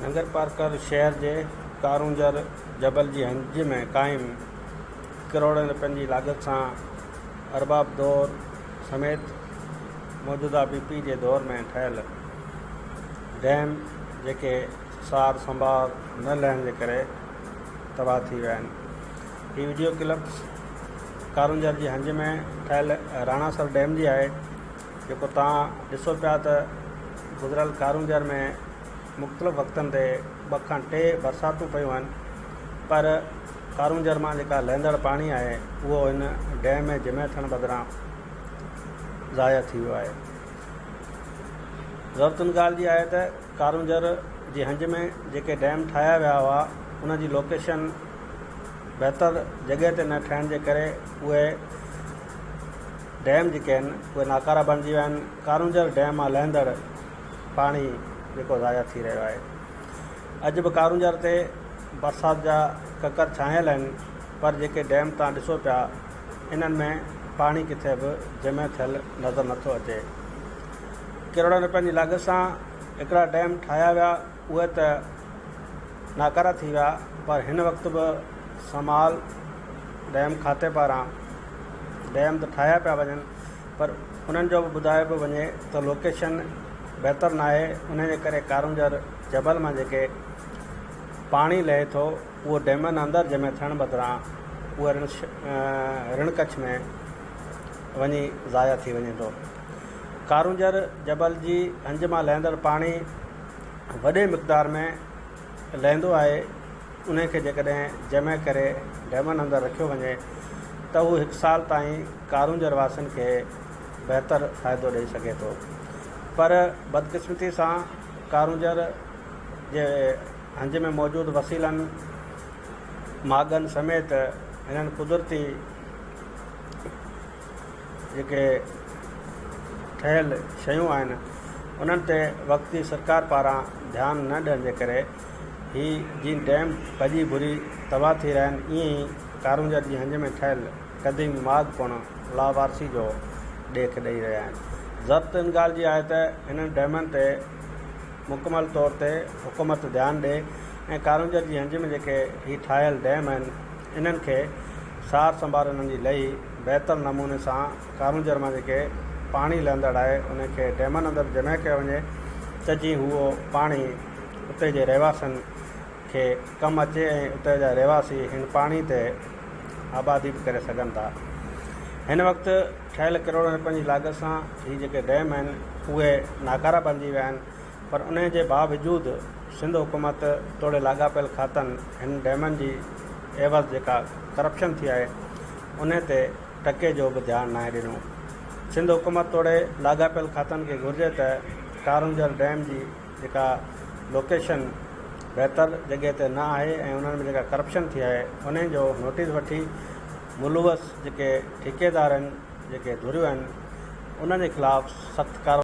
ننگرپارڪر شهر جي ڪارونجهر جبل جي هنج ۾ قائم ڪروڙين رپين جي لاڳت سان ارباب دور سميت موجوده پي پي جي دور ۾ ٺهيل ڊيم جيڪي سار سنڀار نه لهڻ جي ڪري تباهه ٿي ويا آهن. هي وڊيو ڪلپس ڪارونجهر جي هنج ۾ ٺهيل راڻاسر ڊيم جي آهي. جيڪو توهان ڏسو پيا ته گذريل ڪارونجهر ۾ مختلف وقتن تي ٻه کان ٽي برساتون پيون آهن پر ڪارونجهر مان جيڪا لهندڙ پاڻي آهي اهو هن ڊيم ۾ جمع ٿيڻ بدران ضايع ٿي ويو آهي. ضرورت ان ڳالهه جي آهي ته ڪارونجهر جي هنج ۾ جيڪي ڊيم ٺاهيا ويا هئا ان جي لوڪيشن بهتر جڳهه تي نه ٺهڻ جي ڪري اهي ڊيم جيڪي آهن اهي ناڪارا بڻجي ويا آهن، ڪارونجهر ڊيم مان لهندڙ پاڻي جيڪو ضايع ٿي رهيو آهي. اڄ به ڪارونجهر تي برسات جا ڪڪر ڇانيل آهن پر جيڪي ڊيم تان ڏسو پيا انهن ۾ پاڻي ڪٿي به جمع ٿيل نظر نٿو اچي. ڪروڙين رپين جي لاڳت سان هڪڙا ڊيم ٺاهيا ويا اهي ته ناڪارا ٿي ويا پر هن وقت به سمال ڊيم کاتي پاران ڊيم ته ٺاهيا پيا وڃن پر انهن جو به ٻڌايو پيو وڃي ته لوڪيشن بهتر ناهي ان جي ڪري ڪارونجهر جبل مان جيڪي پاڻي لهي ٿو اهو ڊيمن اندر جمع ٿيڻ بدران اهو رڻ ڪڇ ۾ وڃي ضايع ٿي وڃي ٿو. ڪارونجهر جبل جي هنج مان لهندڙ پاڻي وڏي مقدار ۾ لهندو آهي انهي کي جيڪڏهن جمع ڪري ڊيمن اندر رکيو وڃي ته هو هڪ سال تائين ڪارونجهر واسين کي بهتر فائدو ڏئي سگهي ٿو پر بدقسمتي سان ڪارونجهر جي هنج ۾ موجود وسيلن ماڳن سميت هنن قدرتي جيڪي ٺهيل شيون آهن انهن تي وقت جي سرڪار پاران ڌيان نه ڏيڻ جي ڪري هي جي ڊيم ڀڄي ڀري تباهه ٿي رهيا آهن ائين ئي ڪارونجهر جي هنج ۾ ٺهيل قديم ماڳ پڻ لاوارثي جو ڏيک ڏئي رهيا آهن. ضرورت ان ڳالهه جي آهي ته هنن ڊيمن تي مڪمل طور تي حڪومت ڌيان ڏئي ۽ ڪارونجهر جي هنج ۾ جيڪي هي ٺاهيل ڊيم آهن انهن کي سار سنڀار انهن جي لهي بهتر نموني سان ڪارونجهر مان جيڪي پاڻي لهندڙ آهي ان کي ڊيمن اندر جمع ڪيو وڃي ته جيئن اهو پاڻي اتي جي رهواسين کي ڪم اچي ۽ اتي جا رهواسي هن پاڻي تي آبادي به ڪري سگهن ٿا. هن وقت ٺهيل ڪروڙين رپين جي لاڳت سان هي جيڪي ڊيم آهن اهي ناڪارا بڻجي ويا آهن پر انهي جي باوجود سنڌ حڪومت توڙي لاڳاپيل کاتن هن ڊيمن جي عيوض جيڪا ڪرپشن ٿي آهي انهي تي ٽڪي جو به ڌيان ناهي ڏنو. سنڌ حڪومت توڙي لاڳاپيل کاتن کي گهرجي ته ڪارونجهر ڊيم جي جيڪا لوڪيشن بهتر جڳهه تي نه آهي ۽ انهن ۾ جيڪا ڪرپشن ٿي آهي انهي جو نوٽيس وٺي ملوث جيڪي ٺيڪيدار آهن جيڪي ڌريون آهن انهن جي خلاف سخت ڪارروائي.